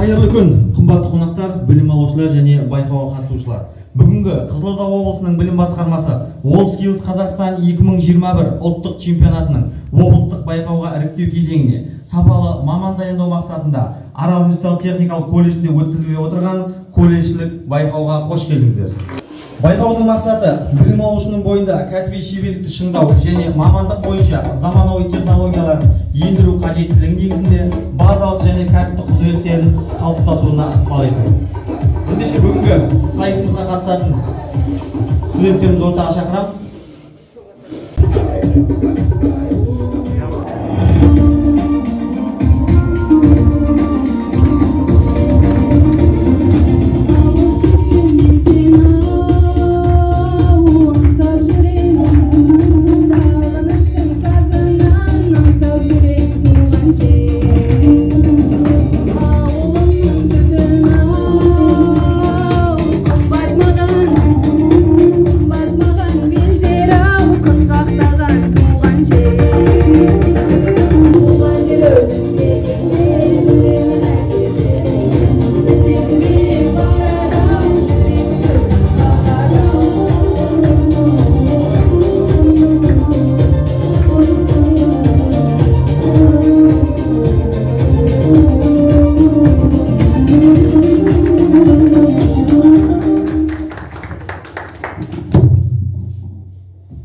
Қайырлы күн, қымбатты қонақтар, білім алушылар және байқауға қатысушылар. Бүгінгі Қызылорда облысының білім басқармасы WorldSkills Қазақстан 2021 ұлттық чемпионатының облыстық байқауға іріктеу кезеңіне сапалы маман дайындау мақсатында Арал индустриялық техникалық колледжінде өткізіліп отырған колледжшілік байқауға қош келдіңіздер. Байқаудың мақсаты білім алушының бойында кәсіби шеберлікті шыңдау және мамандық бойынша заманауи технологияларын ендіру қажеттілігі негізінде базалық және кәсіптік құзыреттерін қалыптасуына ықпал ету. Ендеше бүгінгі сайысымызға қатысатын студенттерімізді ортаға шақырамыз.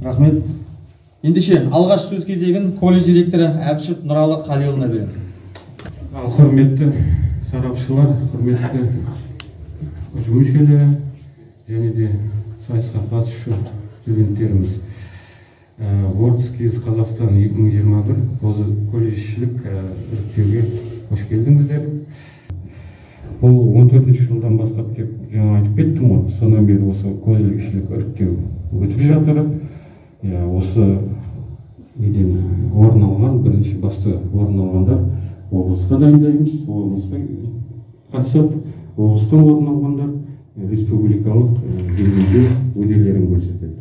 Рахмет. Ендеше алғаш сөз кезегін колледж директоры Әбішев Нұралы Қалиұлына береміз. Ал құрметті сарапшылар, құрметті ұжым мүшелері және де сайысқа қатысушы студенттеріміз. WorldSkills Қазақстан 2021 колледжшілік іріктеуге қош келдіңіздер. Бұл 14 жылдан бастап деп жаңа айтып кеттім ғой, содан бері осы колледжшілік іріктеу өтіп жатыр. Осы неден орын алған, бірінші басты орын алғандар облысқа дайындаймыз, облысқа қатысады, облыстан орын алғандар республикалық деңгейде өнерлерін көрсетеді.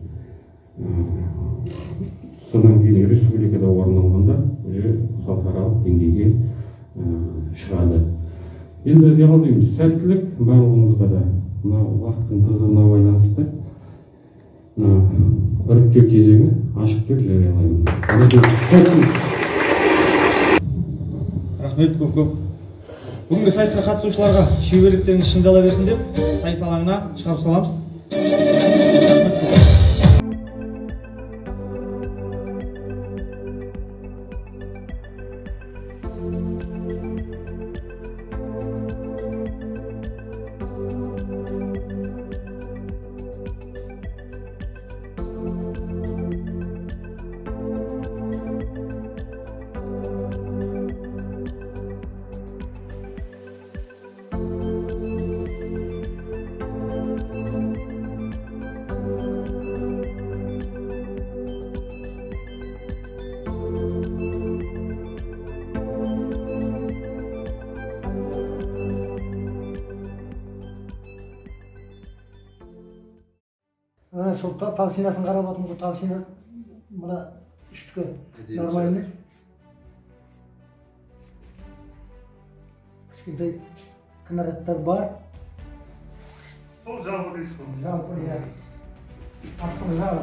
Содан кейін республикада орын алғандар уже халықаралық деңгейге шығады. Енді не дейміз, сәттілік барлығыңызға да. Мына уақыттың тығыздығына байланысты іріктеу кезеңі ашық деп жариялаймын. Рахмет көп-көп. Бүгінгі сайысқа қатысушыларға шеберліктеріңіз шыңдала берсін деп сайыс алаңына шығарып саламыз. Сол толщинасын қарап отырмын ғой, толщина мына үштікі нормальный. Кішкентай кінәраттар бар. Сол жалпы дейсіз ғой? Жалпы, иә. Астыңғы жағы.